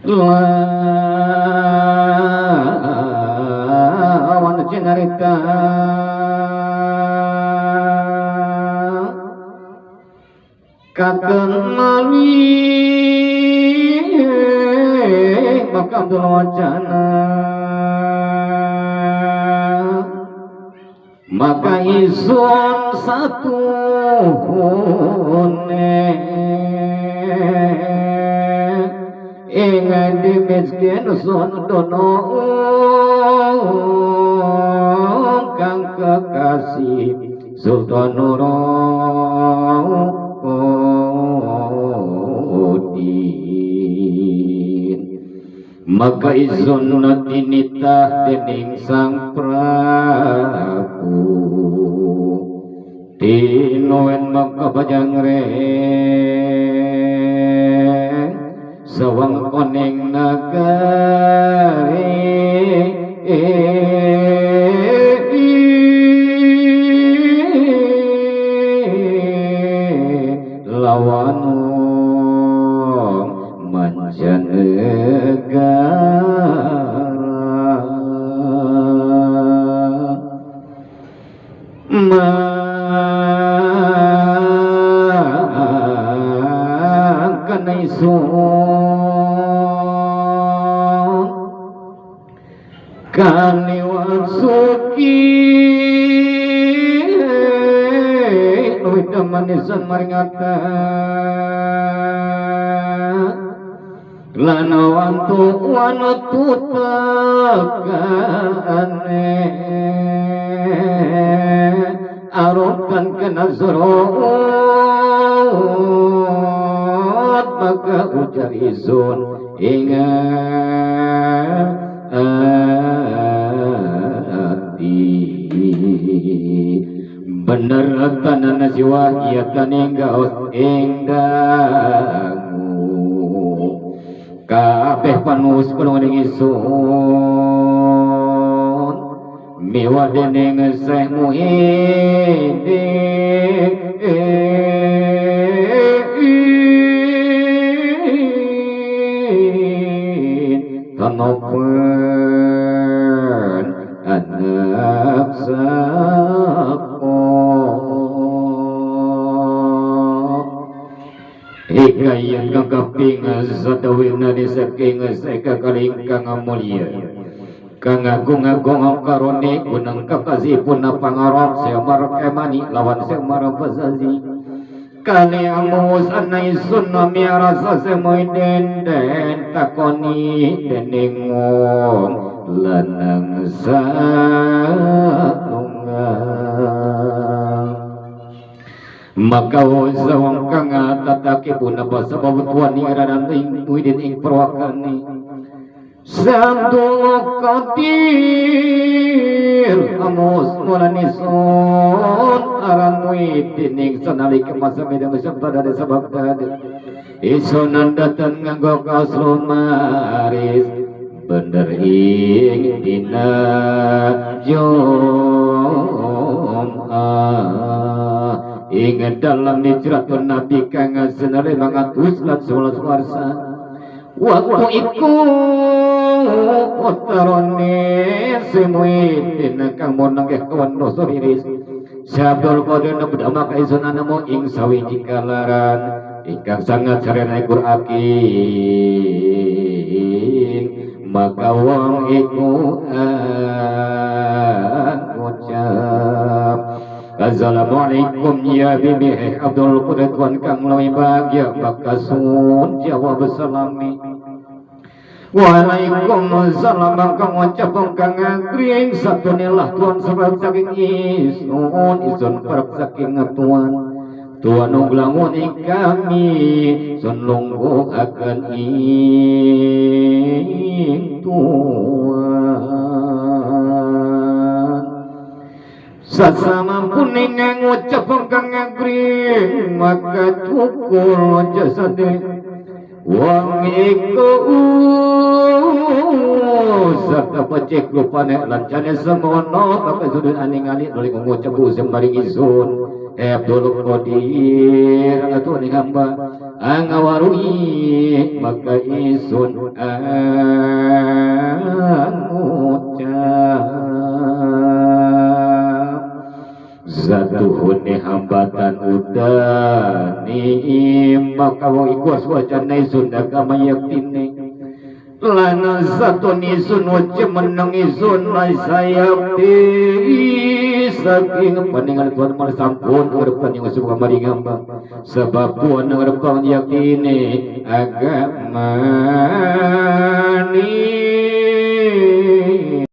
Lawan cinarita kakenali maka Abdul Wacana maka isun satu ing di miskin sun dono kang kekasih Sultan Nuruddin maka isun tinitah dening Sang Prabu tinoen maka bajangre sawang koning nagari lawan mancanegara maka isun kaliwat suki luwih manisan maringata lan wantu wantu tekane arotan kena zorot maka ujar izun ingat ati bener tanan jiwa iya taninggaos ing dangu kabeh panus kulung ingsun miwa dening Syekh Muhyiddin tanopen anak sako hikayan kang kaping sadawina ni saking seka kalingkang mulia kang agung-agung karone gunang kakasipun na pangarap sa markemani lawan sa marapasazi kali amus anay sunna miarasa sa moiden den takoni dening wong lanang satunggal maka wong kang tatake puna basa babutuan ni aranan ing muidin ing perwakani Sabdul Qadir amos mulanisun aran muidin ing sanalika masa medang sabada sabab isun datan nganggo kaos lumaris bener ing dina Jumat ing dalam hijratun Nabi kang senare 511 warsa waktu iku utarone semuidin kang monang kawan dosa iris Syabdul Qadir nebda maka isun anemu ing sawiji kalaran ingkang sangat sarena Qur'an maka wong iku ngucap Assalamualaikum ya bibi Abdul Qadir tuan kang luwih bahagia maka sun jawab salami Waalaikumsalam kang ngucap kang ngagring satunilah tuan sebab saking isun isun parep saking tuan tuan nunglangun kami sun lungguh akan ing tuan sasama puning ngucap kang ngagring maka cukul jasade wong iku serta pecik rupane lancane semono maka sudut aningali nuli ngucap usem maring isun Abdul Qadir atuh ning hamba angawarui maka isun angucap zatuhune hambatan udani maka wong iku wacana isun agama yaktine lana zatun isun wace menang isun sayapti saking pandangan Tuhan mal sampun ngarepan yang semoga mari ngamba sebab Tuhan ngarepan yaktine agama ni.